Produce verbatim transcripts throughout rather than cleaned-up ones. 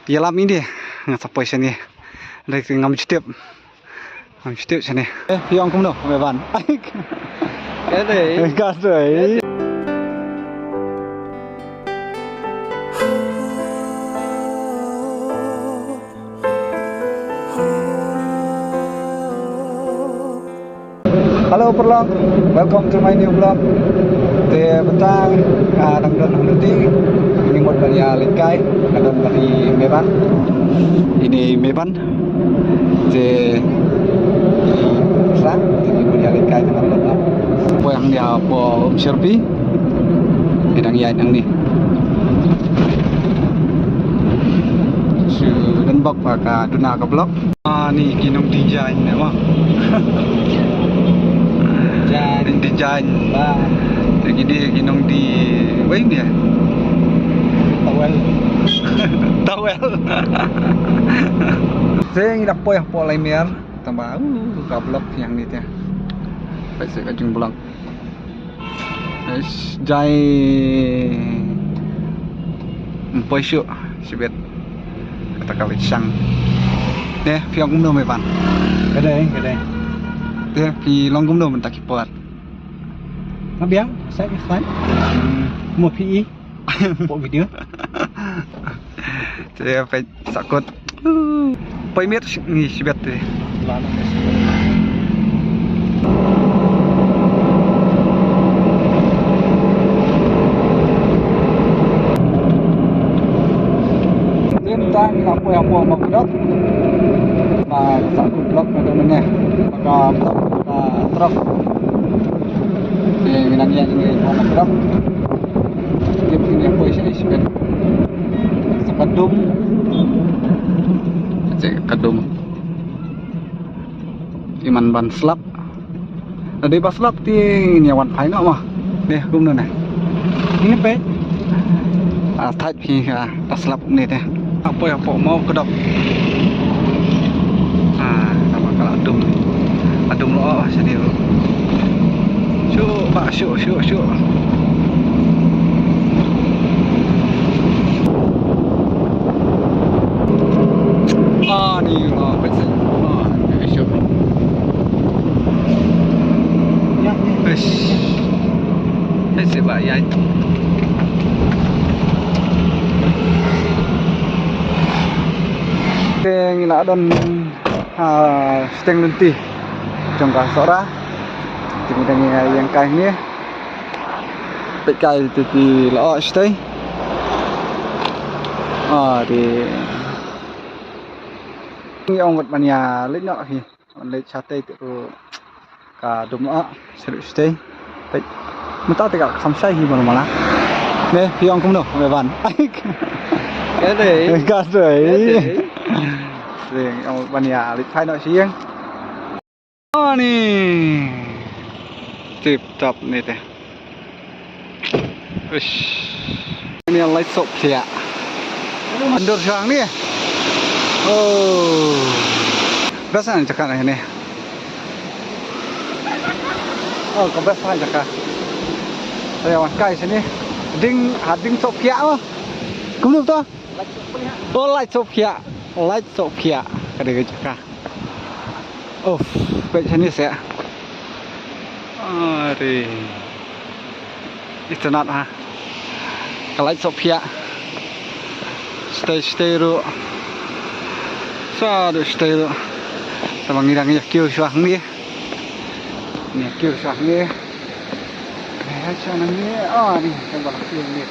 Ïalam ïa ngi, nga sa poi shane. Dei ngam shu tip. Ngam shu tip shane. Eh, phi ong kumno, me ban? Ka dei. Ka dei. Hello paralok, welcome to my new vlog. Te mynta nga dang don ha Nongding, ngi mut ban ïa leit kai, nga don bad i Meban. Ine i Meban. Te i Sa, te ngi mut ïa leit kai tang don. Poi hangne hapoh Umsherpi. Ngi dang ïaid hangne. Shu don bok ba ka duna ka block. Ah, ni ki nongdesign ne mo. Design. Design. Ba. Te ki dei ki nongdi, wei ne? Towel. Towel. Te ngi la poi hapoh Laimer. Tang ba, uh, ka block hangne te. Peit seh ka jingblock. Eish, jai. Ym poi shuh, shibit. Kata ka leit shang. Te phi ong kumno, Meban? Ka dei, ka dei. Te phi long kumno mynta ki por? Nga biang, sa ïa khlaiñ. Hmm. Mo phi i. Pok video. Te peit. Sakut. Poi miet ngi shibit te. Lim tang ngi la poi hapoh Mawkdok. Na sakut block na dong ne. Maka block ka trok. Te ngi nang ïa ngi hapoh Mawkdok. Lim ngi poi shane shibit. Sa ka dum. Sa ka dum. Te man ban slap. Lada dei ba slap te ngin ïa wan phai noh ma. Dei kumno ne. Ngi peit. Ah, thait phi ka, ka slap ne te. Hapoh, hapoh Mawkdok. Ah, namar ka la dum. La dum lo, oh, sini lo. Shu, ba, shu, shu, shu. Ah, ni, oh, peit seh. Oh, ni, shu. Eish. Peit seh ba ïaid. Te ngi la don, ah, shiteng lynti jong ka Sohra. Te ngi dang ïeng kai hangne. Peit kai te phi la ïoh shatei. Ah, te ngi ong ngut ban ïa leit noh hi. Ban leit shatei te ruh ka dum ah, sha ruh shatei. Peit. Mynta te ka kham shai hi ban mala. Ne, phi ong kumno, me ban. Ka dei. Ka dei. Ka dei. Te ngi ong ban ïa leit phai noh sha ïing. Ani. Tip top ni te. Uish. Ni light sop siya. Endur sang ni. Oh. Best ang jaka ni. Oh, ka best ang jaka. Saya wan kai sini. Ding, ha ding sop siya oh. Kumno to? Oh, light sop siya. Light sop siya. Ka dei ka jaka. Uff, peit shane seh. Are. Itynnad ha. Ka light sop siya. Shatei shatei ruh. Sa ruh shatei ruh. Tang ba ngi dang ïa kiew shuwa hangne. Ngi ïa kiew shuwa hangne. Ngi ïa shuwa hangne. Ah, ni, tang ba la kiew hangne.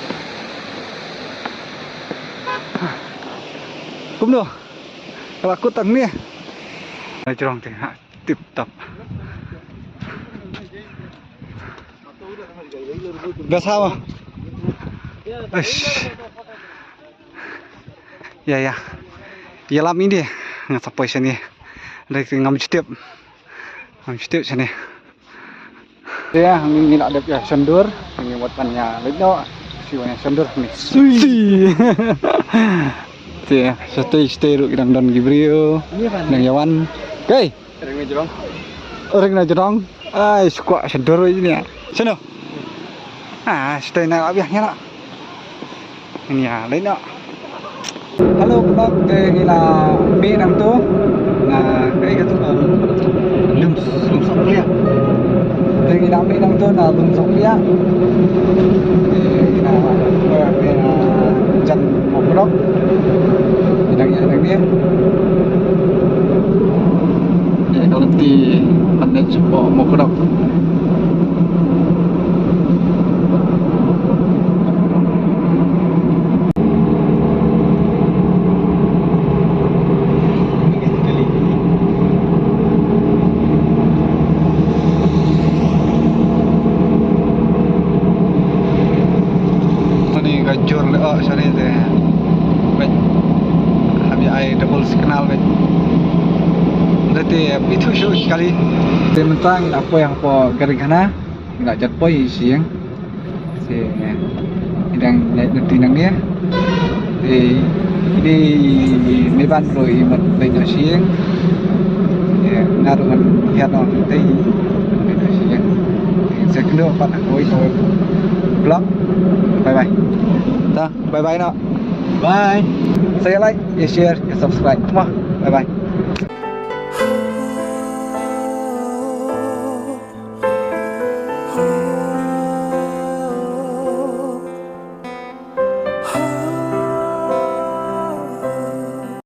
Kumno? Ka la kut tang ne. Ka jrong te ha tip top. Best ha ma. Eish. Ïa, ïa. Ïalam ïa ngi. Nga sa poi shane. Dei ngam shu tip. Ngam shu tip shane. Te ngi, ngi la dep ïa shon dur, ngi mut ban ïa leit noh, shu wan ïa shon dur ni. Sui. Te shatei shatei ruh ki dang don ki briew, dang ïa wan. Kai. Ring na jrong. Ring na jrong. Ai, shu kwah shon dur ruh ni. Shano? Ah, shatei na la biang ïa la. Ngi ïa leit noh. Hello Te ngi la mih nangto na, kaei kata, Lum, Lum Sokliah. Te ngi la mih nangto na Lum Sokliah. Te ngi la, ngi la jan Mawkdok. Ngi dang ïa, dang ïa. Ïa ka lynti ban leit sha Mawkdok. Mane ka jur le, oh, sorry te. Wait. Hap ïa ai double signal, wait. Late pithu shu kali. Te mynta ngi la poi hangpo Garikhana. Ngi la jot poi sha ïing. Te ngi dang leit lynti nangne. Te ine i Meban ruh i mut leit noh sha ïing. Te nga ruh ngan hiar noh lynti leit noh sha ïing. Te sa kynduh pat ha kawei kawei vlog. Bye bye. Ta, bye bye noh. Bye. Sa ïa like, ïa share, ïa subscribe. Mo, bye bye.